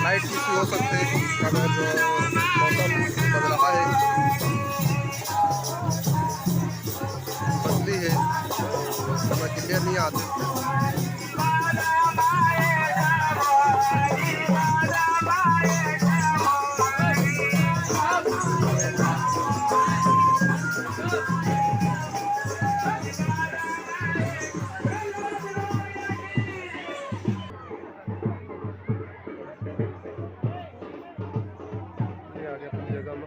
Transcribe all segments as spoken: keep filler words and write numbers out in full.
Light इशू हो सकते हैं, अगर मौसम बदला है, बदली है, थोड़ा क्लियर नहीं आते। ये आ गया अपनी जगह में।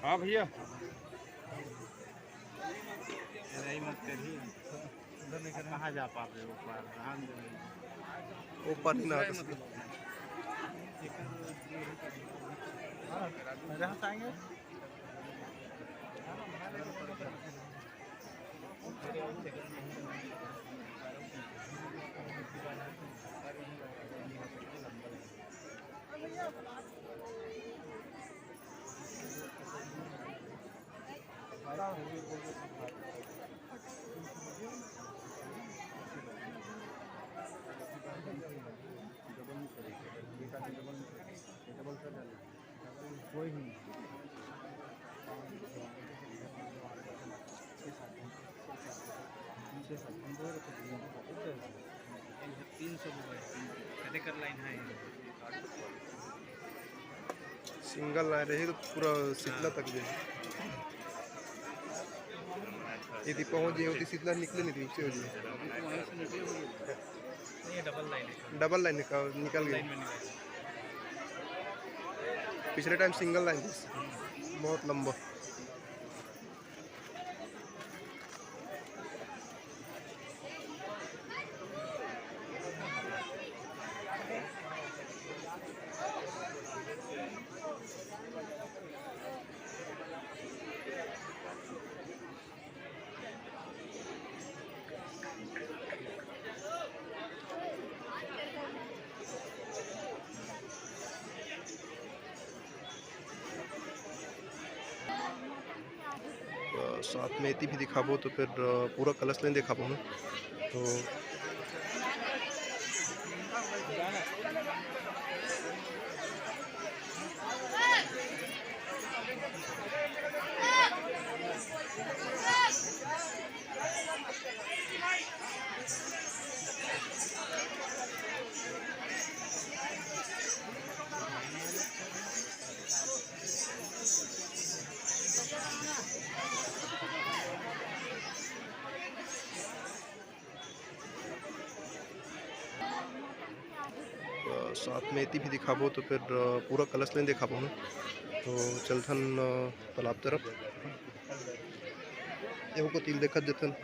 हाँ भैया। अरे, यही मत करिए। उधर नहीं करना। कहाँ जा पा रहे हो ऊपर? राम जमीन। ऊपर नहीं ना। हाँ, रहता आएंगे। तीन सौ रुपये, कते कर लाइन है। सिंगल लाइन रही तो पूरा सितला तक जाए। यदि पहुंच जाए होती, सितला निकले नहीं थी, उससे हो जाए। नहीं, डबल लाइन है। डबल लाइन निकाल, निकल गई। लाइन में निकल गई। पिछले टाइम सिंगल लाइन थी, बहुत लंबा। अ, साथ में एती भी दिखाबो, तो फिर, अ, पूरा कलश लाइन दिखाबो हम। तो साथ में एती भी दिखाबो, तो फिर, अ, पूरा कलश ले दिखाबो ना। तो चलथन, अ, तालाब तरफ। एहू को तिल देखत जथन।